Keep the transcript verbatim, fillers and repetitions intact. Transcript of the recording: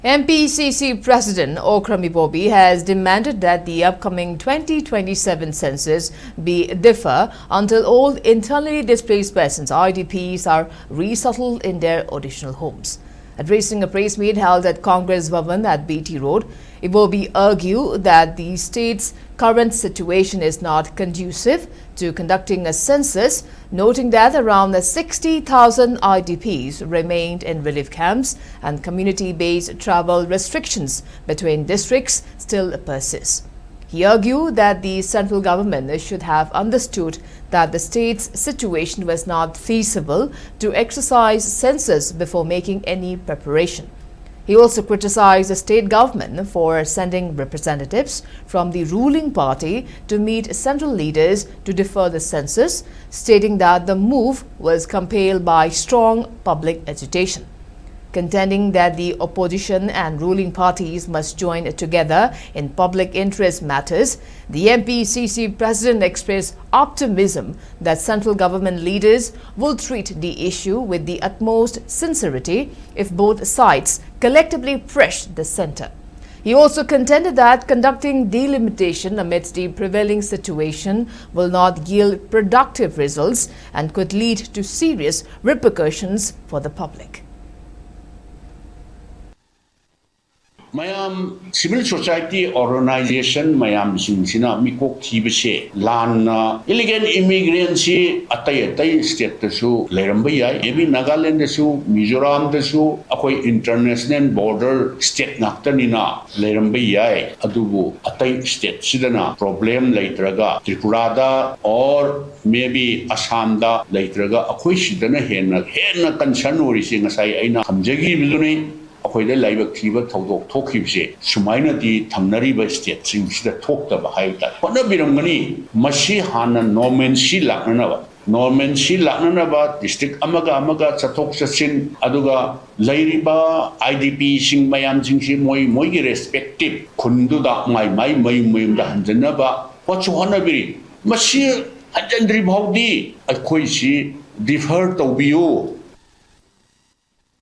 M P C C President Okram Ibobi has demanded that the upcoming twenty twenty-seven census be defer until all internally displaced persons, I D Ps, are resettled in their original homes. Addressing a press meet held at Congress Bhavan at B T Road, Ibobi argued that the state's current situation is not conducive to conducting a census, noting that around sixty thousand I D Ps remained in relief camps and community-based travel restrictions between districts still persist. He argued that the central government should have understood that the state's situation was not feasible to exercise census before making any preparation. He also criticized the state government for sending representatives from the ruling party to meet central leaders to defer the census, stating that the move was compelled by strong public agitation. Contending that the opposition and ruling parties must join together in public interest matters, the M P C C president expressed optimism that central government leaders will treat the issue with the utmost sincerity if both sides collectively press the center. He also contended that conducting delimitation amidst the prevailing situation will not yield productive results and could lead to serious repercussions for the public. ꯃꯌꯥꯝ civil society organization ꯃꯌꯥꯝꯁꯤꯡꯁꯤꯅ ꯃꯤꯀꯣꯛ ꯊꯤꯕꯁꯦ ꯂꯥꯟꯅ illegal ꯏꯃꯤꯒ꯭ꯔꯦꯟꯁꯤ ꯑꯇꯩ ꯑꯇꯩ ꯁ꯭ꯇꯦꯠꯇꯁꯨ ꯂꯩꯔꯝꯕ ꯌꯥꯏ, maybe ꯅꯥꯒꯥꯂꯦꯟꯗꯁꯨ, ꯃꯤꯖꯣꯔꯥꯝꯗꯁꯨ ꯑꯩꯈꯣꯏ international border state ꯉꯥꯛꯇꯅꯤꯅ ꯂꯩꯔꯝꯕ ꯌꯥꯏ꯫ ꯑꯗꯨꯕꯨ ꯑꯇꯩ ꯁ꯭ꯇꯦꯠꯁꯤꯗꯅ ꯄ꯭ꯔꯣꯕ꯭ꯂꯦꯝ ꯂꯩꯇ꯭ꯔꯒ ꯇ꯭ꯔꯤꯄꯨꯔꯥꯗ or maybe ꯑꯁꯥꯝꯗ ꯂꯩꯇ꯭ꯔꯒ ꯑꯩꯈꯣꯏ ꯁꯤꯗꯅ ꯍꯦꯟꯅ ꯍꯦꯟꯅ ꯀꯟꯁꯔꯟ ꯑꯣꯏꯔꯤꯁꯦ ꯉꯁꯥꯏ ꯑꯩꯅ ꯊꯝꯖꯈꯤꯕꯗꯨꯅꯤ꯫ ꯑꯩꯈꯣꯏꯗ ꯂꯥꯏꯕꯛ ꯊꯤꯕ ꯊꯧꯗꯣꯛ ꯊꯣꯛꯈꯤꯕꯁꯦ ꯁꯨꯃꯥꯏꯅꯗꯤ ꯊꯪꯅꯔꯤꯕ ꯁ꯭ꯇꯦꯠꯁꯤꯡꯁꯤꯗ ꯊꯣꯛꯇꯕ ꯍꯥꯏꯕ ꯇꯥꯔꯦ꯫ ꯍꯣꯠꯅꯕꯤꯔꯝꯒꯅꯤ꯫ ꯃꯁꯤ ꯍꯥꯟꯅ normalcy ꯂꯥꯛꯅꯅꯕ, normalcy ꯂꯥꯛꯅꯅꯕ ꯗꯤꯁꯇ꯭ꯔꯤꯛ ꯑꯃꯒ ꯑꯃꯒ ꯆꯠꯊꯣꯛ ꯆꯠꯁꯤꯟ, ꯑꯗꯨꯒ ꯂꯩꯔꯤꯕ I D Pꯁꯤꯡ ꯃꯌꯥꯝꯁꯤꯡꯁꯤ ꯃꯣꯏ ꯃꯣꯏꯒꯤ respective ꯈꯨꯟꯗꯨꯗ ꯃꯥꯏ ꯃꯥꯏ ꯃꯌꯨꯝ ꯃꯌꯨꯝꯗ ꯍꯟꯖꯟꯅꯕ ꯍꯣꯠꯁꯨ ꯍꯣꯠꯅꯕꯤꯔꯤ꯫ ꯃꯁꯤ ꯍꯟꯖꯟꯗ꯭ꯔꯤ ꯐꯥꯎꯗꯤ ꯑꯩꯈꯣꯏꯁꯤ defer ꯇꯧꯕꯤꯌꯨ꯫